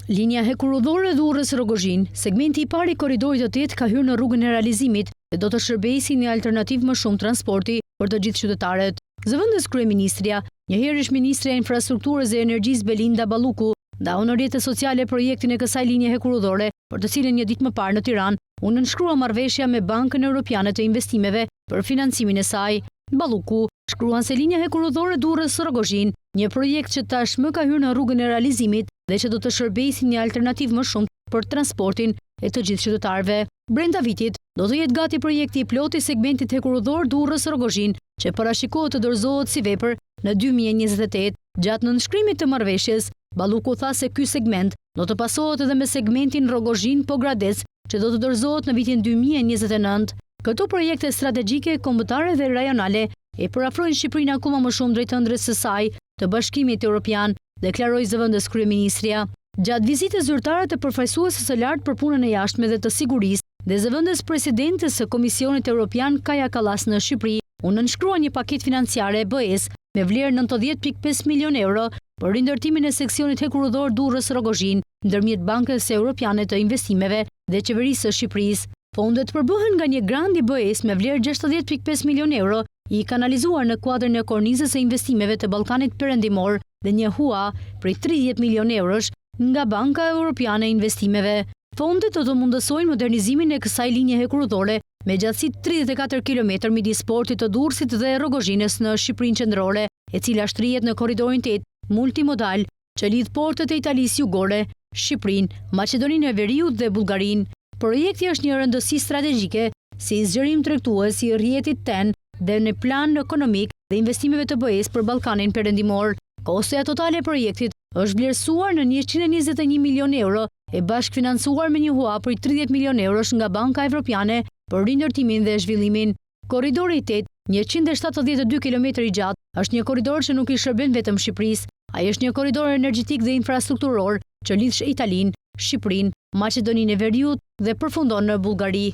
Linja hekurudhore Durrës-Rrogozhinë, segmenti i parë i Korridorit të Tetë ka hyrë në rrugën e realizimit dhe do të shërbejë si një alternativë më shumë transporti për të gjithë qytetarët. Zëvendës kryeministrja, njëherësh ministrja e Infrastrukturës dhe Energjisë Belinda Balluku, ndau në rrjetet sociale projektin e kësaj linje hekurudhore, për të cilën një ditë më parë në Tiranë u nënshkrua marrëveshja me Bankën Europiane të Investimeve për financimin e saj. Balluku shkruan se linja hekurudhore Durrës-Rrogozhinë, një projekt që tashmë ka hyrë në rrugën e realizimit dhe që do të shërbejë si një alternativë më shumë për transportin e të gjithë qytetarëve. Brenda vitit, do të jetë gati projekti i plotë i segmentit hekurudhor Durrës-Rrogozhinë, që parashikohet të dorëzohet si vepër në 2028. Gjatë nënshkrimit të marrëveshjes, Balluku tha se ky segment do të pasohet edhe me segmentin Rrogozhinë-Pogradec, që do të dorëzohet në vitin 2029. Këto projekte strategjike, kombëtare dhe rajonale e përafrojnë Shqipërinë akoma më shumë drejt ëndrrës së saj të Bashkimit Europian, deklaroi zëvendës kryeministrja. Gjatë vizitës zyrtare të përfaqësueses së lartë për punën e jashtme dhe të sigurisë dhe zëvendës presidentes së Komisionit Europian Kaja Kallas në Shqipëri, u nënshkrua një paketë financiare e BE-së me vlerë 90.5 milionë euro për rindërtimin e seksionit hekurudhor Durrës-Rrogozhinë ndërmjet Bankës Europiane të Investimeve dhe Qeverisë së Shqipërisë. Fondet përbëhen nga një grant i BE-së me vlerë 60.5 milionë euro, i kanalizuar në kuadrin e kornizës së investimeve të Ballkanit Perëndimor dhe një hua prej 30 milionë eurosh nga Banka Europiane e Investimeve. Fondet do të mundësojnë modernizimin e kësaj linje hekurudhore me gjatësi 34 kilometër midis portit të Durrësit dhe Rrogozhinës në Shqipërinë qendrore, e cila shtrihet në korridorin 8 multimodal që lidh portet e Italisë Jugore, Shqipërinë, Maqedoninë e Veriut dhe Bullgarinë. Projekti është një rëndësi strategjike si zgjerim tregtues i rrjetit TEN dhe në plan ekonomik dhe investimeve të BE-së për Ballkanin Perëndimor. Kostoja totale e projektit është vlerësuar në 121 milion euro e bashkëfinancuar me një hua prej 30 milion eurosh nga Banka Evropiane për rindërtimin dhe zhvillimin. Korridori i 8, 172 km i gjatë, është një korridor që nuk i shërben vetëm Shqipërisë. Ai është një korridor energjetik dhe infrastrukturor që lidh Italinë, Shqipërinë, Maqedoninë e Veriut dhe përfundon në Bullgari.